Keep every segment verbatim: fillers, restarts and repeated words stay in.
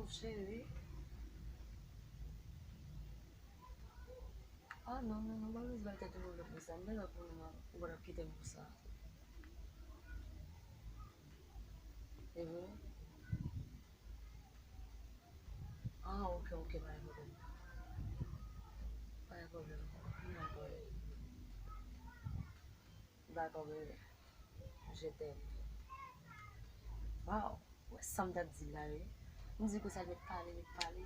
Cheri. Ah non, non, non, pa bezwen bay tèt ou pwoblèm pou sa. M te la pou nou, ou pa t ap kite m pou sa. E vre? Ah, ok, ok, pa gen pwoblèm. Pa gen pwoblèm. M nan pwen. Dakò, bebe. Je t'aime. Waw, ou wè sa m t ap di la, wi. M di konsa, met pale, met pale.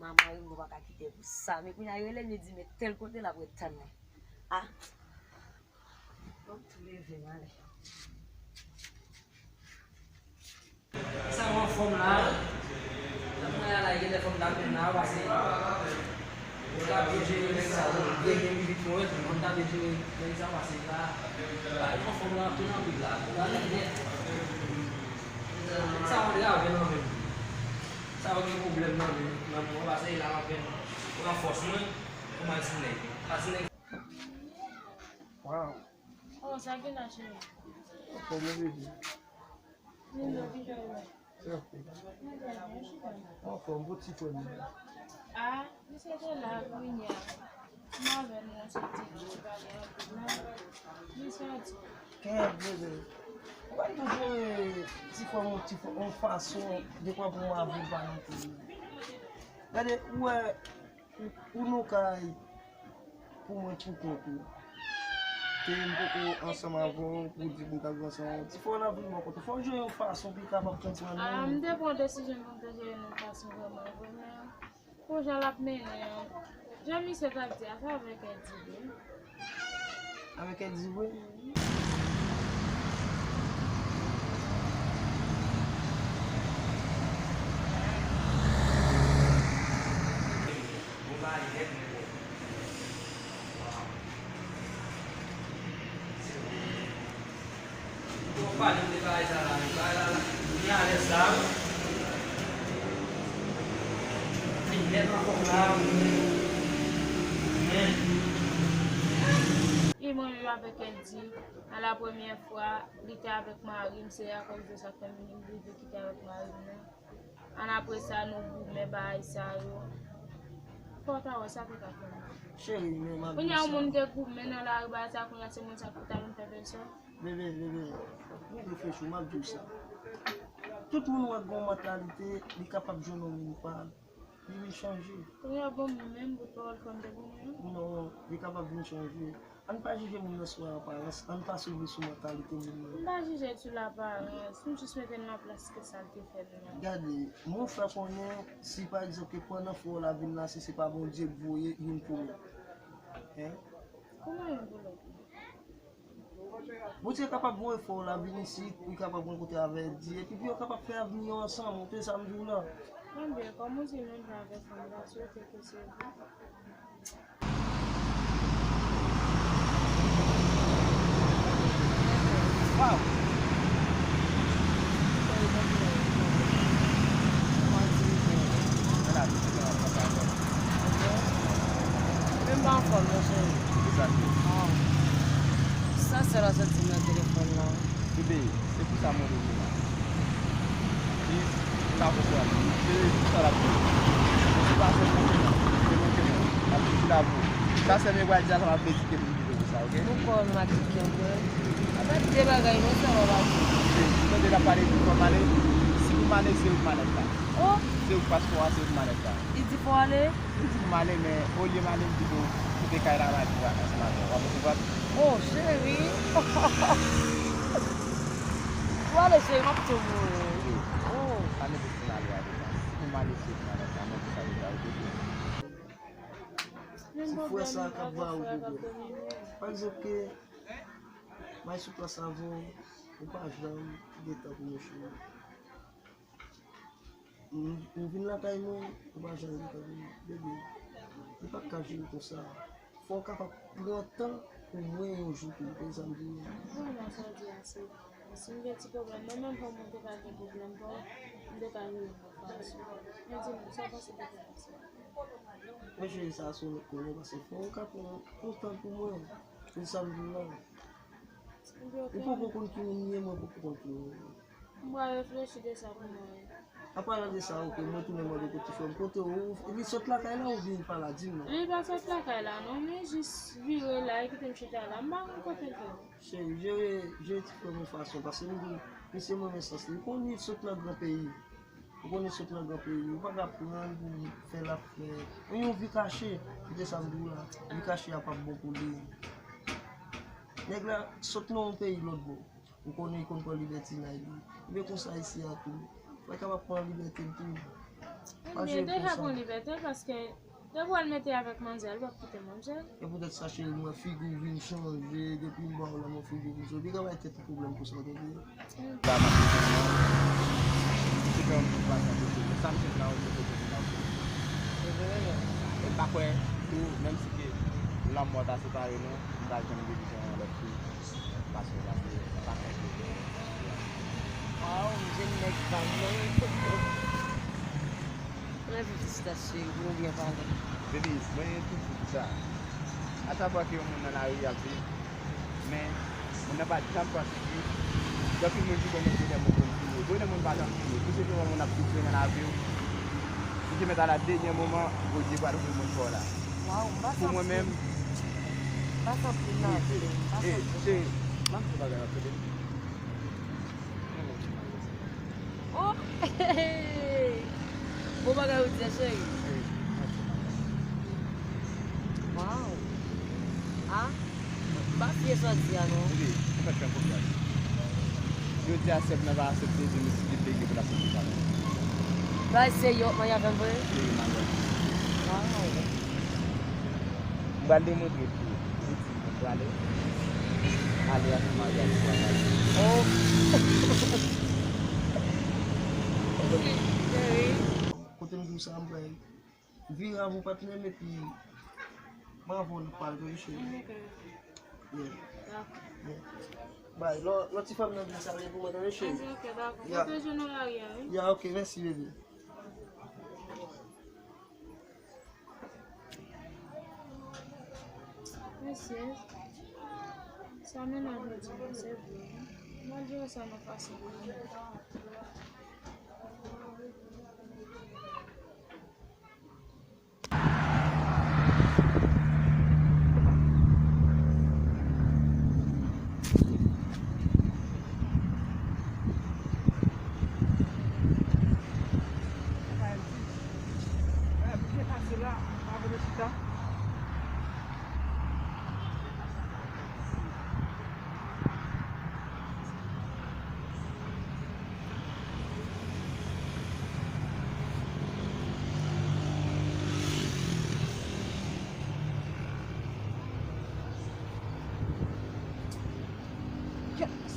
Manman ri m, nou pa ka kite pou sa. Men kounye a, yo rele m, yo di, men tèl kote l ap ret tann mwen. Ah. Donk, tou leve, m ale. Sa w anfòm la? Nan mwen a la, gen de fòm ta penn la, pase. Ou ta byen jere nèg sa, ou byen gen vit mwen, fòm ta byen jere nèg sa, pase la. Ba, anfòm la, anpil, anpil la. Ou la nèt, nèt. Sa w antrave nan men m. Sa w gen pwoblèm nan men m, nan men mwen, pase la, anpil. Ou nan fòs mwen, ou mal sou nèg. Pase nèg. Waw. Oh, sa gen la, cheri? Anfòm, mon bebe. Linda, ki jan ou ye? Trè byen. Mwen trè byen, chita. Anfòm, pou ti frè m nan. Ah, misye te la, kounye a. M avè l, nou soti, nou pale anpil, men li soti. Kèt, bebe. Ou konn toujou jere ti frè m, ti frè m, yon fason, dekwa pou m avè l pa nan kou. Gade, ou wè, Ou, ou nou kay pou mwen pou kont ou. Ke m poko ansanm avè w, pou w di pou m ta viv ansanm avè w. Ti fò w nan vin bò kote. Fò w jwenn yon fason pou l kapab konprann nou. Ah, m te pran desizyon pou m te jere nou fason vrèman vre, men pou jan l ap mennen an, jan misye t ap di a, se avèk èd di vre. Avèk èd di vre. Bon, pale m de bagay sa la, men bagay la, la, li alèz la, wi. Li nèt ankò la, wi. Men. E mwen menm avèk èd di, a la premyè fwa, li te avèk mari m, se akòz de sa k fè m rive kite avèk mari m nan. Annapre sa, nou goumen bagay sa yo. Fò w ta wè sa te ka fè m. Cheri, men m ap di w sa. Kounye a, yon moun te goumen nan lari bagay sa, kounye a se moun sa ki ta vin fè bèl sè. Bebe, bebe, ou reflechi, m ap di w sa. Tout moun wè gon mantalite, li kapab jwenn yon moun pa l. Li vin chanje. Kounye a, bon, menm bout pawòl fò m te konnen an. Non, li kapab vin chanje. Ann pa jije moun nan sou aparans, ann pa swiv li sou mantalite moun nan. M pa jije l sou laparans, m jis mete l nan plas ke sa l te fè l lan. Gade, mwen fè konnen, si pa egzanp ke pandan frè w la vin la, si se pa Bondye k voye youn pou lòt. Hein? Kòman youn pou lòt? Bondye kapab voye frè w la vin isit, pou l kapab rankontre avè Di, epi pou yo kapab fè avni yo ansanm, ou te sa m di w la. Ebyen, kòm ou di menm jan avèk fanm la, swete ke se vre. Waw! Men m pa anfòm non, cheri. Kisa k ye? Sa sèl la soti nan telefòn nan. Bebe, se pou sa mwen rele la. Li, li pa konprann. Se sa l ap di. Mwen se pa fè mwen, se mwen ke mwen. L ap di l avou. Sa sèl mwen pral di a, sa m ap medite pou m kite pou sa, oke? Poukò w ap medite, vre? Apa de bagay non, sa w ap di. Bebe, ou tande l ap pale di pou m ale? Si pou m ale, se ou k malèt la. Oh! Se ou k paspò a, se ou k malèt la. Li di pou w ale? Li di pou m ale, men olye m ale, m pito kite kay la, m al viv ansanm avè w. W ap resevwa l? Oh, cheri! Ou ale, cheri, m ap tou mouri. Oh. Pa mete sou m ale a deja. Si pou m ale, se ou k malèt la, men pou sa deja, oke? Ti frè sa k ap ba ou pwoblèm. Pa egzanp ke m al sou plas avè w, ou pa janm gen tan pou mwen, cheri. M, m vin lakay mwen, ou pa janm gen tan pou mwen. Bebe, li pa t ka jere konsa. Fò w kapab pran tan pou mwen yon jou tou, ou konn sa m di w. Vrèman, sa w di a se vre. Si m gen ti pwoblèm, mwen menm fò mwen te ka gen pwoblèm, fò m te ka jere yon lòt fason. Men di m, sa w panse ki te pase? Mwen cheri, sa se yon lòt konnen, paske fò w ka pran yon tan pou mwen. Se sa m di w la. Ou poko konn ki moun m ye, mwen poko konn ki moun ou ye. M pral reflechi de sa pou mwen. Apa nan de sa, ok, mwen tounen mande kote frè m, kote ou, li sot lakay la oubyen li pa la, di m non. Li pa sot lakay la non, li jis vire la, li kite m chita la, m pa konn kote l te ye. Cheri, jere, jere ti frè m yon fason, paske m di, misye m renmen sans li, ou konnen li sot nan gran peyi, ou konnen li sot nan gran peyi, ou pa ka pran l pou fè l ap fè, men yon vi kache, koute sa m di w la, vi kache a p ap bon pou li. Nèg la sot nan yon peyi lòt bò. Ou konnen li konn pran libètinay li. Ebyen konsa isi a tou. Mwen kapab pran libète l tou. Pa jwe pou sa. Ebyen deja pran libète l paske depi w al mete avèk manzè, li p ap kite manzè. E poutèt sa cheri, m wè figi w vin chanje, depi m ba w lanmò figi w vin chanje. Ou pa bay tèt ou pwoblèm konsa, tande. Ba m ap di nou, se fè yon moun pa sa kote, sa m fè la, ou kote pou la. E m pa kwè tou, menm si ke lanmò ta separe nou, m pa janm vin jan lòt fi. Paske, paske, sa fè ke. Waw, m jwenn nèg pa m nan. Mwen anvi fisitasyon pou nou byen pale. Baby, mwen toujou di sa. A chak fwa ke yon moun nan lari, y ap viv, men moun nan pa janm panse ke gen anpil moun ki konnen bonè moun konn fini. Bonè moun pa janm fini. Tou se ke yon moun ap soufri nan lavi w. Ou te mèt al a dènye moman, Bondye pral voye moun pa w la. Waw, m pa santi. Pou mwen menm, m pa santi nan vi m. M pa santi. Cheri, m ap di yon bagay nan tande. Oh! Bon bagay ou di a, cheri. Waw! Ah! M pa fye sa w di a non. Epi, ou fèk fè m konfyans. Jodi a, sè m nan pa aksepte di m si li te gen pou l aksepte sa. Bay serye w ap marye avè m vre? Serye m avè w. Waw! M pral demontre tou. Ou di mwen prale. Ale a se maryaj pou al ale. Oh. Cheri. Kote m di w sa, m pral vire avè w patnè m epi m avè w n ap pale tande cheri. Ok. Yeah. Dakò. Yeah. Bay, lò, lò ti fanm nan vin salye pou mwen tande cheri. Ok, dakò. Yeah. Pwoteje nou lari a, wi. Yeah, ok, mèsi bebe. Mesye, sa mennaj mwen di mwen se vre wi. Malgre sa nan fason pou mwen. Yes!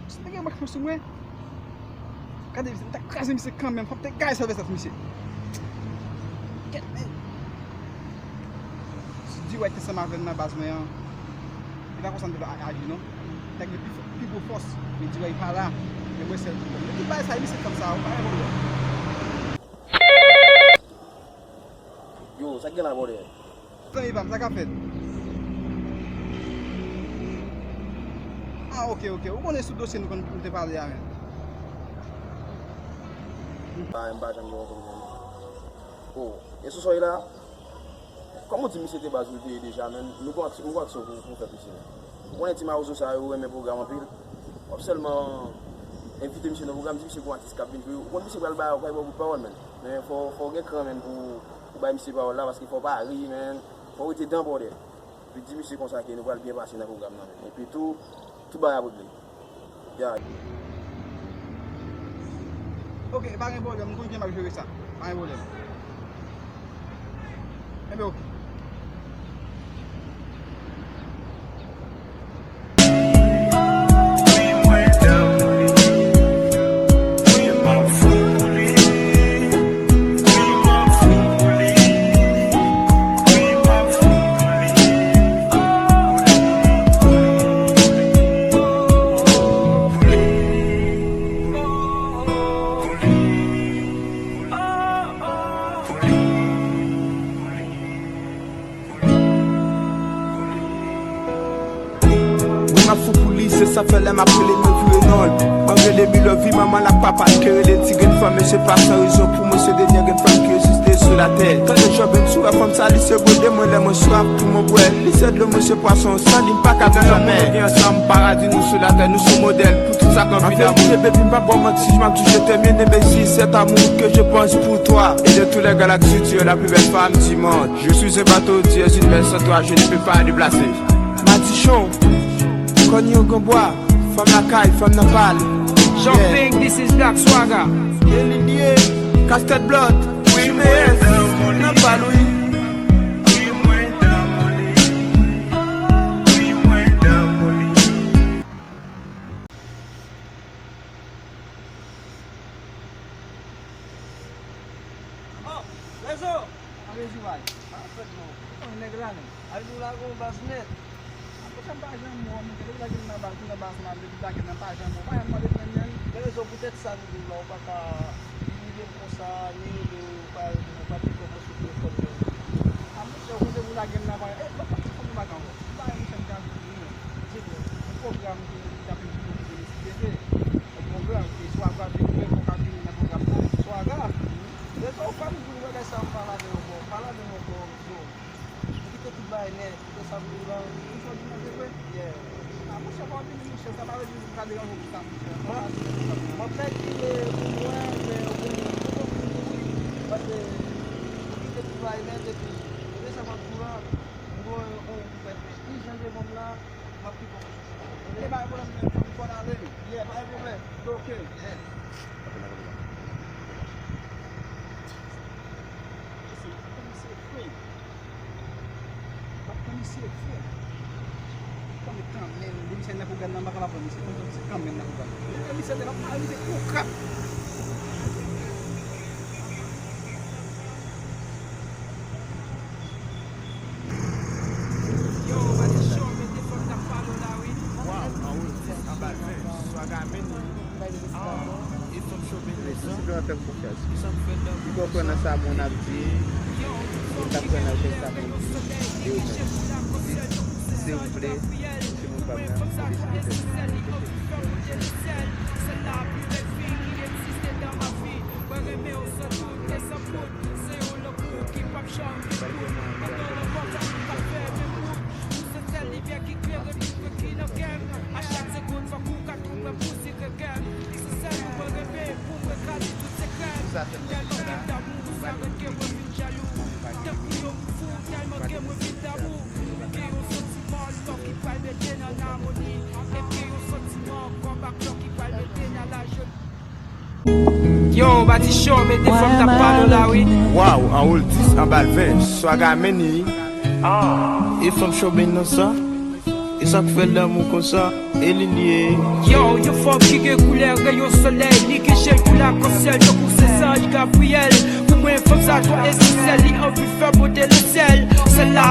Si te gen makro sou mwen, gade misye, m ta kraze misye kanmenm, fòk m te gaye sèvis ak misye. Kèt men. Si D-White te ansanm avè m nan baz mwen an, li pa konsa m te dwe a- aji non. Nèg gen pi fò, pi gwo fòs, men D-White pa la. Men mwen sèl ki bon. Men tout bagay sa, misye fè m sa, ou pa gen pwoblèm. Yo, sa k gen la, brother? Zanmi pa m, sa k ap fèt? Ah, ok, ok. Ou konnen sou dosye nou konn, nou te pale a menm. Ah, m pa janm gen yon pwoblèm. Oh, e sou sa w ye la? Kòm ou di misye te baz ou te ye deja, men nou gon aksyon, nou gon aksyon pou, pou fè pou misye. Ou konnen ti mawozo sa yo renmen pwogram anpil. W ap sèlman envite misye nan pwogram, di misye gon atis k ap vin jwe. Ou konn misye pral ba, pral ba w bout pawòl, men. Men fò, fò w gen kran, men, pou ou bay misye pawòl la, paske fò w pa ri, men. Fò w rete dan bòdè. Epi di misye konsa ke nou pral byen pase nan pwogram nan, men. Epi tou, tout bagay ap regle. Ya. Ok, pa gen pwoblèm, m konn kijan m ap jere sa. Pa gen pwoblèm. Enben, ok. Wi, m ap fou pou li, se sa k fè lè m ap rele, mwen vire non l. Ban m Rele Milovi, manman l ak papa l te rele ti grenn fanm, e se pa san rezon pou mwen se dènye grenn fanm ki egziste sou latè. Tande Jòben, si w wè fanm sa, li se gode mwen, lè mwen swaf pou mwen bwè. Li se dlo, mwen se pwason, san li m pa ka viv anmè. Gen ansanm, paradi nou sou latè, nou se modèl pou tout sa k anvi damou. An verite, baby, m pa ba w manti, m ap di je t'aime, bien aimé, si c'est amour que je pense pour toi. Et de toutes les galaxies, tu es la plus belle femme du monde. Je suis un bateau, tu es une mer, sans toi, je ne peux pas déplacer. Madichon, kòn yon granbwa. Fanm lakay, fanm nan pal. Jean Pink, this is Black Swagger. Elin ye, kastèt blòd, Wi, mwen damou li. Nan pal, wi. Wi, mwen damou li. Wi, mwen damou li. Oh, Lezo! Anbe Ziway. Sa fèt non. Ou konnen nèg la non. Ay nou lage yon baz nèt. Akoz sa m pa janm wè w, monchè, depi lage m nan baz, nan baz mal, depi lage m nan pa janm wè w, pa janm mande m nan nyen. Men Lezo, poutèt sa m di w la, ou pa ka imilye m konsa, ni rele w, ou pa rele m, ou pa pike w sou telefòn mwen. A monchè, ou konnen ou lage m nan pa, e, lòt fwa se fanm ou pa ka wè. M pa wè monchè m ka di w, non. Di m non. Yon pwogram ke m t ap envite w pou vini sou T V. Yon pwogram ke swa w ap vini, men fò w ka vini nan pwogram nan, swa w ap. Lezo, ou pa m di w bagay sa, m pale avè w ankò, pale avè m ankò, Lezo. Ou kite tout bagay nèt, ou te sa pou ou la. Ou sot di manje vre? Yeah. A, monchè, pa vini, monchè, sa pa vle di m ka deranje w pou sa, monchè. M ap, m ap kalkile pou m wè, men ou konnen, ou konprann tou, wi. Paske ou kite tout bagay nèt, epi, ou te sa pa pou la, m gen yon, yon, yon fèt, men ki jan de moun la, m ap pike w. Ok, pa gen pwoblèm, men fò m konn ale, wi. Yeah, pa gen pwoblèm. Ok. Yeah. Misye, misye frè. Bat pou misye frè. Kanmenm, kanmenm, depi se nan pwogram nan, m pa ka pa pran misye. Kanmenm, kanmenm nan pwogram nan. Depi misye te la, m pa misye kou krap. Yo, Madichon, mete fòm t ap pale w la, wi. Waw, anwo dis anba ven, Swaga Meni. Ah, e fanm cho ben nan sa. Li konprann nan sa moun ap di. Li t ap pran nan jès sa moun di. E ou menm. Silvouplè, timoun pa m nan, mande silvouplè. Yo, Madichon, mete fòm t ap pale w la, wi. Waw, anwo dis anba ven, Swaga Meni. Ah, e fanm cho ben nan sa. E sa k fè l damou konsa, e li l ye. Yo, yon fanm ki gen koulè reyon solèy, li gen je kou lakansyèl, tankou se zanj Gabriyèl. Pou mwen, fanm sa twò esansyèl, li anvi fè monte lesyèl. Se la